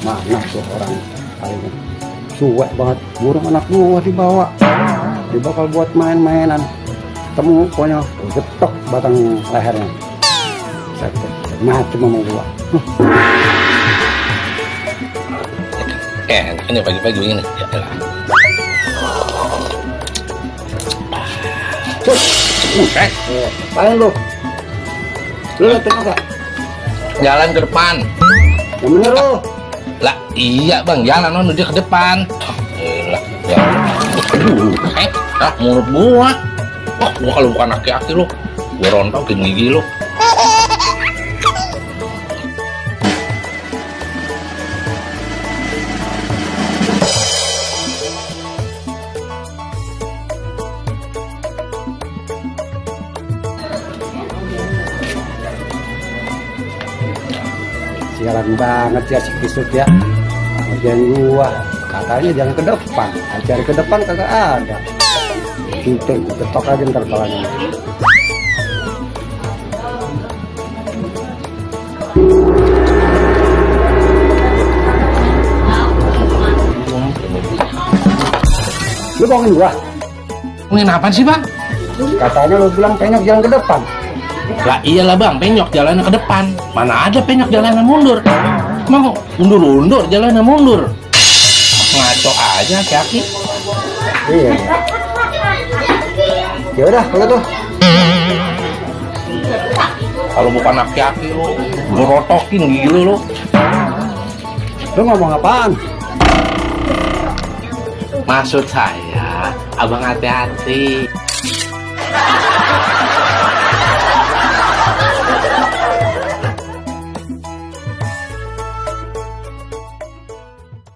Mana tuh orang kayaknya suwek banget, burung anak gua dibawa dibakal buat main-mainan, temu pokoknya getok batang lehernya. Macam sama gua. Enak ini pagi-pagi begini. Ya elah. Apain lu? Lu tengok gak? Jalan ke depan. Yang bener lu. Lah iya bang, jalan ono dia ke depan. Elah, ya. Mulut gua. Wah, gua kalau bukan aki-aki lu, gua rontokin gigi lu. Sialan banget ya si Pisut ya. Bagian gua katanya jangan ke depan, cari ke depan kagak ada. Kita ketok aja ntar kalanya. Lu bohongin gua? Ngomongin apaan sih bang? Katanya lu bilang penyok jalan ke depan. Lah iyalah bang, penyok jalannya ke depan. Mana ada penyok jalannya mundur? Emang undur-undur jalannya mundur? Ngaco aja aki-aki. Iya. Ya udah kalau tuh. Kalau bukan aki-aki lu, gua rotokin gigi lu. Lu ngomong apaan? Maksud saya, abang hati-hati.